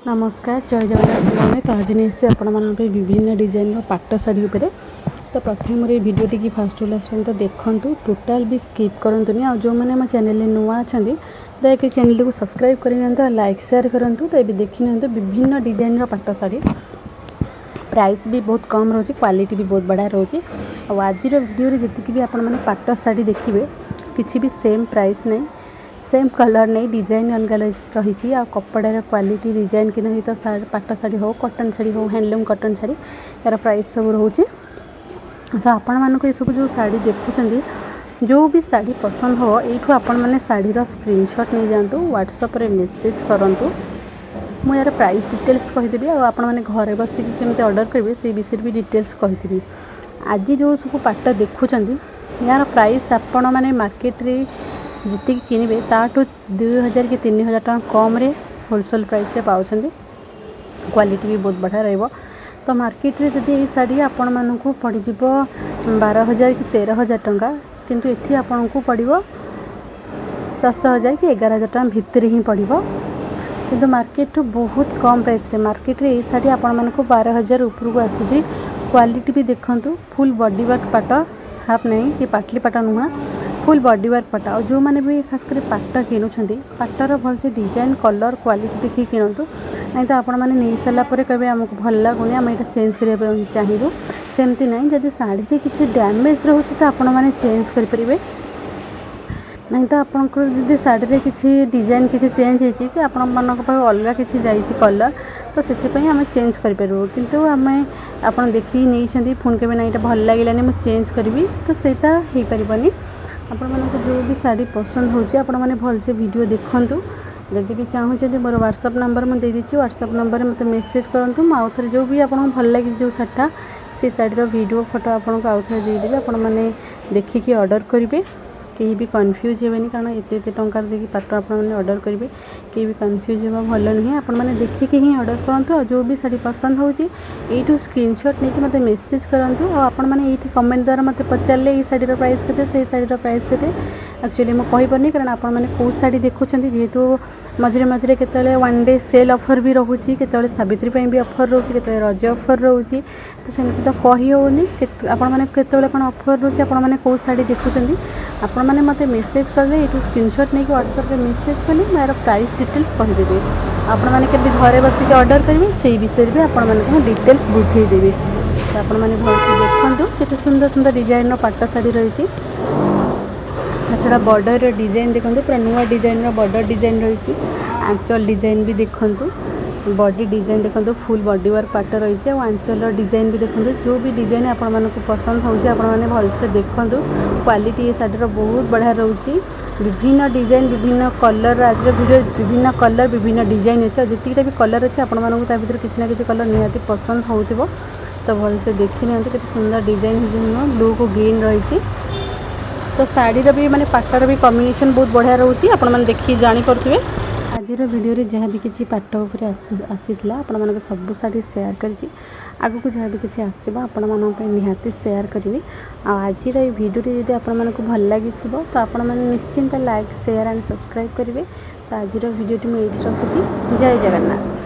ନମସ୍କାର, ଜୟ ଜଗନ୍ନାଥ ପିଲାମାନେ। ତ ଆଜି ନେଇ ଆସିଛି ଆପଣମାନଙ୍କ ପାଇଁ ବିଭିନ୍ନ ଡିଜାଇନର ପାଟ ଶାଢ଼ୀ ଉପରେ। ତ ପ୍ରଥମେ ମୋର ଏଇ ଭିଡ଼ିଓଟିକି ଫାଷ୍ଟ ଟୁ ଲାଷ୍ଟ ପର୍ଯ୍ୟନ୍ତ ଦେଖନ୍ତୁ, ଟୋଟାଲ୍ ବି ସ୍କିପ୍ କରନ୍ତୁନି। ଆଉ ଯେଉଁମାନେ ଆମ ଚ୍ୟାନେଲରେ ନୂଆ ଅଛନ୍ତି, ଦୟାକରି ଚ୍ୟାନେଲଟିକୁ ସବସ୍କ୍ରାଇବ୍ କରିନିଅନ୍ତୁ ଆଉ ଲାଇକ୍, ସେୟାର କରନ୍ତୁ। ତ ଏବେ ଦେଖିନିଅନ୍ତୁ ବିଭିନ୍ନ ଡିଜାଇନର ପାଟ ଶାଢ଼ୀ। ପ୍ରାଇସ୍ ବି ବହୁତ କମ୍ ରହୁଛି, କ୍ୱାଲିଟି ବି ବହୁତ ବଢ଼ିଆ ରହୁଛି। ଆଉ ଆଜିର ଭିଡ଼ିଓରେ ଯେତିକି ବି ଆପଣମାନେ ପାଟ ଶାଢ଼ୀ ଦେଖିବେ, କିଛି ବି ସେମ୍ ପ୍ରାଇସ୍ ନାହିଁ, ସେମ୍ କଲର୍ ନାହିଁ, ଡିଜାଇନ୍ ଅଲଗା ରହିଛି। ଆଉ କପଡ଼ାର କ୍ୱାଲିଟି, ଡିଜାଇନ୍ କି ନାହିଁ, ତ ପାଟ ଶାଢ଼ୀ ହେଉ, କଟନ୍ ଶାଢ଼ୀ ହେଉ, ହ୍ୟାଣ୍ଡଲୁମ୍ କଟନ୍ ଶାଢ଼ୀ, ଏହାର ପ୍ରାଇସ୍ ସବୁ ରହୁଛି। ତ ଆପଣମାନଙ୍କୁ ଏସବୁ ଯେଉଁ ଶାଢ଼ୀ ଦେଖୁଛନ୍ତି, ଯେଉଁ ବି ଶାଢ଼ୀ ପସନ୍ଦ ହେବ, ଏଇଠୁ ଆପଣମାନେ ଶାଢ଼ୀର ସ୍କ୍ରିନସଟ୍ ନେଇଯାଆନ୍ତୁ, ହ୍ୱାଟ୍ସଆପ୍ରେ ମେସେଜ୍ କରନ୍ତୁ। ମୁଁ ଏହାର ପ୍ରାଇସ୍ ଡିଟେଲ୍ସ କହିଦେବି ଆଉ ଆପଣମାନେ ଘରେ ବସିକି କେମିତି ଅର୍ଡ଼ର କରିବେ, ସେଇ ବିଷୟରେ ବି ଡିଟେଲ୍ସ କହିଦେବି। ଆଜି ଯେଉଁ ସବୁ ପାଟ ଦେଖୁଛନ୍ତି, ଏହାର ପ୍ରାଇସ୍ ଆପଣମାନେ ମାର୍କେଟରେ ଯେତିକି କିଣିବେ, ତାଠୁ 2000 କି 3000 ଟଙ୍କା କମ୍ରେ ହୋଲସେଲ୍ ପ୍ରାଇସ୍ରେ ପାଉଛନ୍ତି। କ୍ୱାଲିଟି ବି ବହୁତ ବଢ଼ିଆ ରହିବ। ତ ମାର୍କେଟରେ ଯଦି ଏଇ ଶାଢ଼ୀ ଆପଣମାନଙ୍କୁ ପଡ଼ିଯିବ 12,000 କି 13,000 ଟଙ୍କା, କିନ୍ତୁ ଏଠି ଆପଣଙ୍କୁ ପଡ଼ିବ 10,000 କି 11,000 ଟଙ୍କା ଭିତରେ ହିଁ ପଡ଼ିବ, କିନ୍ତୁ ମାର୍କେଟଠୁ ବହୁତ କମ୍ ପ୍ରାଇସ୍ରେ। ମାର୍କେଟରେ ଏଇ ଶାଢ଼ୀ ଆପଣମାନଙ୍କୁ 12,000 ଉପରକୁ ଆସୁଛି। କ୍ୱାଲିଟି ବି ଦେଖନ୍ତୁ, ଫୁଲ୍ ବଡି ୱାର୍କ ପାଟ, ହାଫ୍ ନାହିଁ କି ପାଟଲି ପାଟ ନୁହଁ, ଫୁଲ୍ ବଡି ୱାର୍କ ପାଟ। ଆଉ ଯେଉଁମାନେ ବି ଖାସ କରି ପାଟ କିଣୁଛନ୍ତି, ପାଟର ଭଲସେ ଡିଜାଇନ୍, କଲର୍, କ୍ୱାଲିଟି ଦେଖିକି କିଣନ୍ତୁ। ନାଇଁ ତ ଆପଣମାନେ ନେଇସାରିଲା ପରେ କହିବେ, ଆମକୁ ଭଲ ଲାଗୁନି, ଆମେ ଏଇଟା ଚେଞ୍ଜ କରିବା ପାଇଁ ଚାହିଁବୁ। ସେମିତି ନାହିଁ। ଯଦି ଶାଢ଼ୀରେ କିଛି ଡ୍ୟାମେଜ୍ ରହୁଛି, ତ ଆପଣମାନେ ଚେଞ୍ଜ କରିପାରିବେ। ନାହିଁ ତ ଆପଣଙ୍କର ଯଦି ଶାଢ଼ୀରେ କିଛି ଡିଜାଇନ୍ କିଛି ଚେଞ୍ଜ ହେଇଛି କି ଆପଣମାନଙ୍କ ପାଖକୁ ଅଲଗା କିଛି ଯାଇଛି କଲର୍, ତ ସେଥିପାଇଁ ଆମେ ଚେଞ୍ଜ କରିପାରିବୁ। କିନ୍ତୁ ଆମେ ଆପଣ ଦେଖିକି ନେଇଛନ୍ତି, ପୁଣି କହିବେ, ନାଇଁ, ଏଇଟା ଭଲ ଲାଗିଲାନି, ମୁଁ ଚେଞ୍ଜ କରିବି, ତ ସେଇଟା ହେଇପାରିବନି। ଆପଣମାନଙ୍କୁ ଯେଉଁ ବି ଶାଢ଼ୀ ପସନ୍ଦ ହେଉଛି, ଆପଣମାନେ ଭଲସେ ଭିଡ଼ିଓ ଦେଖନ୍ତୁ। ଯଦି ବି ଚାହୁଁଛନ୍ତି, ମୋର ହ୍ୱାଟ୍ସଆପ୍ ନମ୍ବର ମୁଁ ଦେଇଦେଇଛି, ହ୍ୱାଟ୍ସଆପ୍ ନମ୍ବରରେ ମୋତେ ମେସେଜ୍ କରନ୍ତୁ। ମୁଁ ଆଉ ଥରେ ଯେଉଁ ବି ଆପଣଙ୍କୁ ଭଲ ଲାଗିଛି ଯେଉଁ ଶାଢ଼ୀଟା, ସେଇ ଶାଢ଼ୀର ଭିଡ଼ିଓ, ଫଟୋ ଆପଣଙ୍କୁ ଆଉ ଥରେ ଦେଇଦେବି। ଆପଣମାନେ ଦେଖିକି ଅର୍ଡ଼ର କରିବେ। କେହି ବି କନଫ୍ୟୁଜ୍ ହେବେନି, କାରଣ ଏତେ ଏତେ ଟଙ୍କାର ଦେଇକି ପାଟ ଆପଣମାନେ ଅର୍ଡ଼ର କରିବେ, କେହି ବି କନଫ୍ୟୁଜ୍ ହେବା ଭଲ ନୁହେଁ। ଆପଣମାନେ ଦେଖିକି ହିଁ ଅର୍ଡ଼ର କରନ୍ତୁ। ଆଉ ଯେଉଁ ବି ଶାଢ଼ୀ ପସନ୍ଦ ହେଉଛି, ଏଇଠୁ ସ୍କ୍ରିନସଟ୍ ନେଇକି ମୋତେ ମେସେଜ୍ କରନ୍ତୁ। ଆଉ ଆପଣମାନେ ଏଇଠି କମେଣ୍ଟ ଦ୍ୱାରା ମୋତେ ପଚାରିଲେ, ଏଇ ଶାଢ଼ୀର ପ୍ରାଇସ୍ କେତେ, ସେଇ ଶାଢ଼ୀର ପ୍ରାଇସ୍ କେତେ, ଆକ୍ଚୁଆଲି ମୁଁ କହିପାରୁନି, କାରଣ ଆପଣମାନେ କେଉଁ ଶାଢ଼ୀ ଦେଖୁଛନ୍ତି। ଯେହେତୁ ମଝିରେ ମଝିରେ କେତେବେଳେ ୱାନ୍ ଡେ ସେଲ୍ ଅଫର୍ ବି ରହୁଛି, କେତେବେଳେ ସାବିତ୍ରୀ ପାଇଁ ବି ଅଫର୍ ରହୁଛି, କେତେବେଳେ ରଜ ଅଫର୍ ରହୁଛି, ତ ସେମିତି ତ କହି ହେଉନି ଆପଣମାନେ କେତେବେଳେ କ'ଣ ଅଫର୍ ରହୁଛି, ଆପଣମାନେ କେଉଁ ଶାଢ଼ୀ ଦେଖୁଛନ୍ତି। ଆପଣମାନେ ମୋତେ ମେସେଜ୍ କଲେ, ଏଇଠୁ ସ୍କ୍ରିନସଟ୍ ନେଇକି ହ୍ୱାଟ୍ସଆପ୍ରେ ମେସେଜ୍ କଲେ ମୁଁ ଏହାର ପ୍ରାଇସ୍ ଡିଟେଲ୍ସ କହିଦେବି। ଆପଣମାନେ କେମିତି ଘରେ ବସିକି ଅର୍ଡ଼ର କରିବେ, ସେଇ ବିଷୟରେ ବି ଆପଣମାନଙ୍କୁ ମୁଁ ଡିଟେଲ୍ସ ବୁଝେଇଦେବି। ତ ଆପଣମାନେ ଭଲସେ ଦେଖନ୍ତୁ, କେତେ ସୁନ୍ଦର ସୁନ୍ଦର ଡିଜାଇନର ପାଟ ଶାଢ଼ୀ ରହିଛି। ତା ଛଡ଼ା ବର୍ଡ଼ରର ଡିଜାଇନ୍ ଦେଖନ୍ତୁ, ପୁରା ନୂଆ ଡିଜାଇନର ବର୍ଡ଼ର ଡିଜାଇନ୍ ରହିଛି। ଆଞ୍ଚଲ ଡିଜାଇନ୍ ବି ଦେଖନ୍ତୁ, ବଡି ଡିଜାଇନ୍ ଦେଖନ୍ତୁ, ଫୁଲ୍ ବଡି ୱାର୍କ ପାଟ ରହିଛି। ଆଉ ଆଞ୍ଚଲର ଡିଜାଇନ୍ ବି ଦେଖନ୍ତୁ। ଯେଉଁ ବି ଡିଜାଇନ୍ ଆପଣମାନଙ୍କୁ ପସନ୍ଦ ହେଉଛି, ଆପଣମାନେ ଭଲସେ ଦେଖନ୍ତୁ। କ୍ୱାଲିଟି ଏ ଶାଢ଼ୀର ବହୁତ ବଢ଼ିଆ ରହୁଛି। ବିଭିନ୍ନ ଡିଜାଇନ୍, ବିଭିନ୍ନ କଲର୍, ଆଜିର ଭିଡ଼ିଓ ବିଭିନ୍ନ କଲର୍, ବିଭିନ୍ନ ଡିଜାଇନ୍ ଅଛି। ଆଉ ଯେତିକିଟା ବି କଲର୍ ଅଛି, ଆପଣମାନଙ୍କୁ ତା ଭିତରୁ କିଛି ନା କିଛି କଲର୍ ନିହାତି ପସନ୍ଦ ହେଉଥିବ। ତ ଭଲସେ ଦେଖି ନିଅନ୍ତୁ, କେତେ ସୁନ୍ଦର ଡିଜାଇନ୍ ହେଇଛି। ବ୍ଲୁକୁ ଗ୍ରୀନ୍ ରହିଛି। ତ ଶାଢ଼ୀର ବି ମାନେ ପାଟର ବି କମ୍ବିନେସନ୍ ବହୁତ ବଢ଼ିଆ ରହୁଛି, ଆପଣମାନେ ଦେଖିକି ଜାଣିପାରୁଥିବେ। ଆଜିର ଭିଡ଼ିଓରେ ଯାହା ବି କିଛି ପାଟ ଉପରେ ଆସିଥିଲା, ଆପଣମାନଙ୍କୁ ସବୁ ଶାଢ଼ୀ ସେୟାର କରିଛି। ଆଗକୁ ଯାହା ବି କିଛି ଆସିବ, ଆପଣମାନଙ୍କ ପାଇଁ ନିହାତି ସେୟାର କରିବି। ଆଉ ଆଜିର ଏଇ ଭିଡ଼ିଓଟି ଯଦି ଆପଣମାନଙ୍କୁ ଭଲ ଲାଗିଥିବ, ତ ଆପଣମାନେ ନିଶ୍ଚିନ୍ତ ଲାଇକ୍, ସେୟାର ଆଣ୍ଡ ସବସ୍କ୍ରାଇବ୍ କରିବେ। ତ ଆଜିର ଭିଡ଼ିଓଟି ମୁଁ ଏଇଠି ରଖୁଛି। ଜୟ ଜଗନ୍ନାଥ।